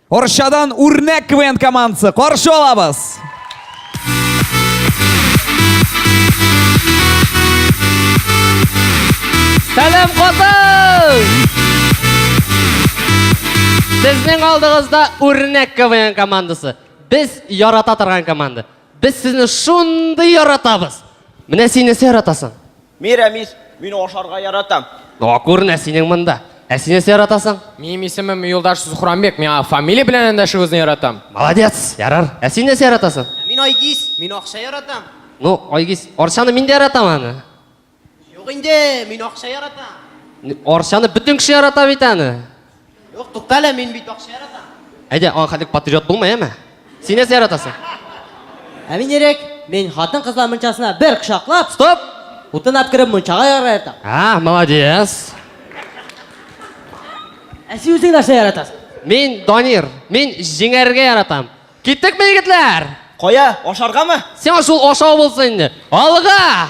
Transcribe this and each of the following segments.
Арчадан Үрнәк КВН командасы. Каршы алабыз! Сәлам, Казан! Сезнең алдыгызда Үрнәк КВН командасы. Без ярата торган команда. Без сезне шундый яратабыз. Менә син нәрсә яратасың? Мин Рәмис, мин ашарга яратам. О, күренә синең монда. Ә син нәрсә яратасың? Минем исемем Юлдаш Зухранбек, миңа фамилия белән эндәшүегезне яратам. Молодец, ярар. Ә син нәрсә яратасың? Мин Айгиз, мин акча яратам. Ну, Айгиз, Арчаны мин дә яратам аны. Юк инде, мин акча яратам. Арчаны бөтен кеше ярата бит аны. Юк, тукта әле, мин бит акча яратам. Әйдә, аңа хәтлек патриот булма, әме? Син нәрсә яратасың? Ә мин Ирек, мин хатын-кызлар мунчасына бер кочаклап, Стоп! утын алып кереп мунчага яратам. А, молодец. Ә син үзең нәрсә яратасың? Мин Данир, мин җиңәргә яратам. Киттекме, егетләр? Кая, ашаргамы? Сиңа шул ашау булсын инде. Алга!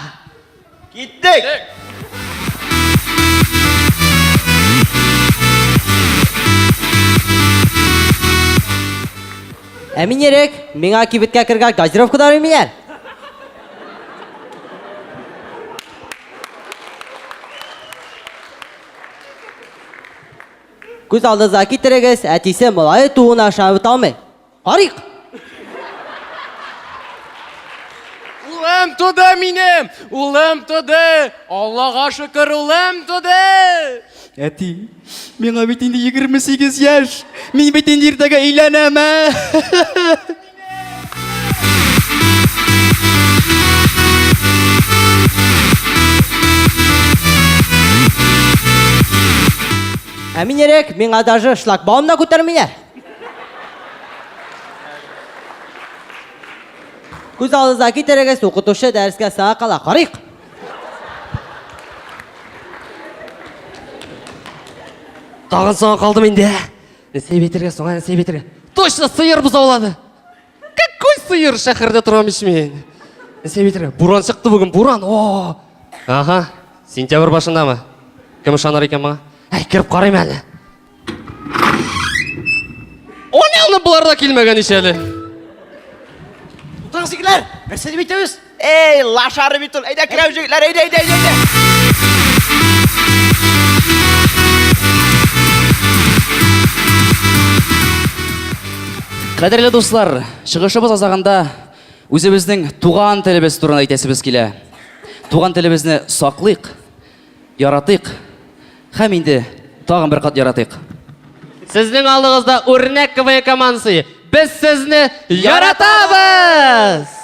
Киттек! Ә мин Ирек, миңа кибеткә кергән газировка да бирмиләр. Күз алдыгызга китерегез, әтисе малае тууына ышанып бетә алмый. Карыйк! Улым туды минем! Улым туды! Аллага шөкер, улым туды! Әти, миңа бит инде 28 яшь. Мин бит инде иртәгә өйләнәм, ә? Ә мин Ирек, миңа даже шлагбаум да күтәрмиләр. Күз алдыгызга китерегез, укытучы дәрескә сага кала. Карыйк. Тагын соңа калдым инде. Нәрсә әйтергә соң, нәрсә әйтергә? Точно сыер бозаулады. Какой сыер шәһәрдә торам ич мин. Нәрсә әйтергә? Буран чыкты бүген, буран. О! Ага, сентябрь башындамы? Кем ышаныр икән моңа? Әй, кереп карыйм әле. О, болар да килмәгән ич әле. Тутагыз, егетләр, нәрсә дип әйтәбез? Эй, лашары бит ул. Әйдә керәбез, егетләр, әйдә, әйдә, әйдә, әйдә. Кадерле дуслар, чыгышыбыз азагында үзебезнең туган телебез турында әйтәсебез килә. Туган телебезне саклыйк, Яратыйк һәм инде тагын бер кат яратыйк. Сезнең алдыгызда үрнәк КВН командасы. Без сезне яратабыз!